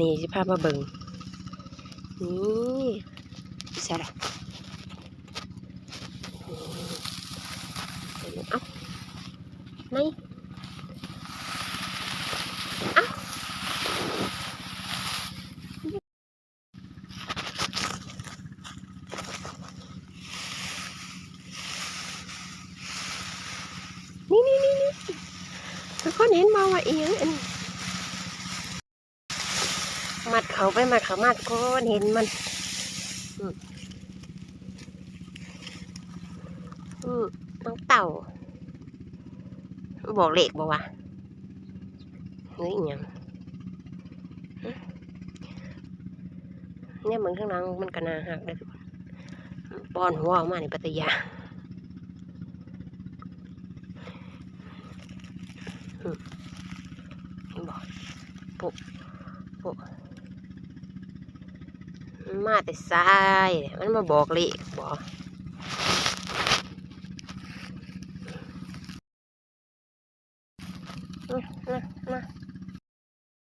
ນີ້ ຊິພາມາເບິ່ງ ນີ້ ໃສ່ລະ ເອົ້າ ໄນ ເອົ້າ ນີ້ໆໆໆ ທຸກຄົນເຫັນບໍ່ວ່າອີ່ຫຍັງອັນນີ້? ມັດເຂົ້າໄປມັດເຂົ້າມາ ທຸກຄົນເຫັນມັນ ອືມ ອືມ ນ້ອງເຕົ່າ ບອກເລກບໍ່ວະ ຫຼືອີ່ຫຍັງ? ແນມເບິ່ງທາງຫຼັງມັນກໍໜ້າຮັກເດ້ທຸກຄົນ ປ້ອນຫົວອອກມານີ້ເປັນຕາຢ້ານ ອືມ ເຫັນບໍ່? ໂພະ ໂພະ ມັນມາແຕ່ໃສ? ມັນມາບອກເລກບໍ? ມາ ມາ ມາ